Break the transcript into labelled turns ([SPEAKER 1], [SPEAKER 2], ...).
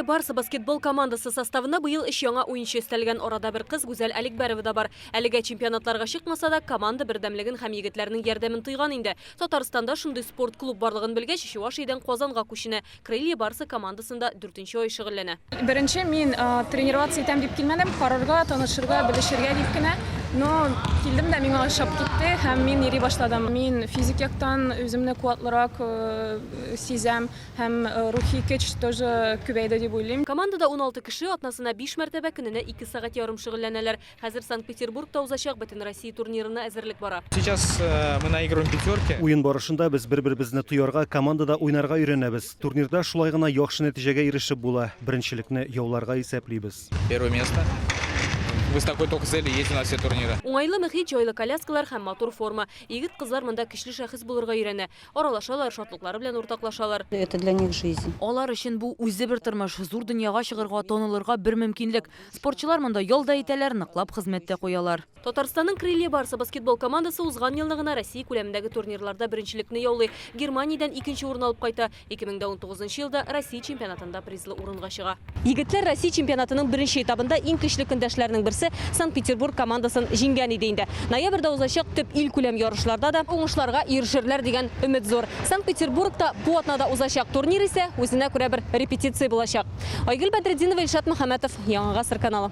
[SPEAKER 1] Барса баскетбол командасы составына быел өч яңа уенчы өстәлгән. Арада бер кыз Гүзәл Аликбәрова да бар. Әлегә чемпионатларга чыкмаса да, команда бердәмлеген һәм егетләрнең ярдәмен тойган инде. Татарстанда шундый спорт клуб барлыгын белгәч, Чувашиядән Казанга күченә. Крылья Барса командасында дүртенче ай шөгыльләнә.
[SPEAKER 2] Беренче мин тренироваться итәм дип килмәдем, карарга, танышырга, белешергә дип кенә. Но килдем дә миңа ошап китте һәм мин йөри башладым. Мин физик яктан үземне куатлырак сизәм һәм рухи көч тоже күбәйде дип уйлыйм.
[SPEAKER 1] Командада 16 кеше, атнасына биш мәртәбә, көненә ике сәгать ярым шөгыльләнәләр. Хәзер Санкт-Петербургта узачак Бөтенроссия турнирына әзерлек бара.
[SPEAKER 3] Сейчас мы наигрываем пятерки.
[SPEAKER 4] Уен барышында без бер-беребезне тоярга, командада уйнарга өйрәнәбез. Турнирда шулай гына яхшы нәтиҗәгә ирешеп була. Беренчелекне яуларга исәплибез.
[SPEAKER 3] Первое место. Мы с такой только целью ездим на все турниры.
[SPEAKER 1] Уңайлы мөхит, җайлы коляскалар һәм матур форма. Егет-кызлар монда көчле шәхес булырга өйрәнә. Аралашалар, шатлыклары белән уртаклашалар.
[SPEAKER 5] Это для них жизнь.
[SPEAKER 6] Алар өчен бу үзе бер тормыш, зур дөньяга чыгарга, танылырга бер мөмкинлек. Спортчылар монда ял да итәләр, ныклап хезмәт тә куялар.
[SPEAKER 1] Татарстанның Крылья Барса баскетбол командасы узган елны гына Россия күләмендәге турнирларда беренчелекне яулый, Германиядән икенче урын алып кайта, 2019 елда Россия чемпионатында призлы урынга чыга. Егетләр Россия чемпионатының беренче этабында иң көчле көндәшләренең берсе Санкт-Петербург командасын җиңгән иде инде. Ноябрьдә узачак төп илкүләм ярышларда да уңышларга ирешерләр дигән өмет зур. Санкт-Петербургта бу атнада узачак турнир исә үзенә күрә бер репетиция булачак. Айгөл Бәдретдинова, Илшат Мөхәммәтов, Яңа Гасыр каналы.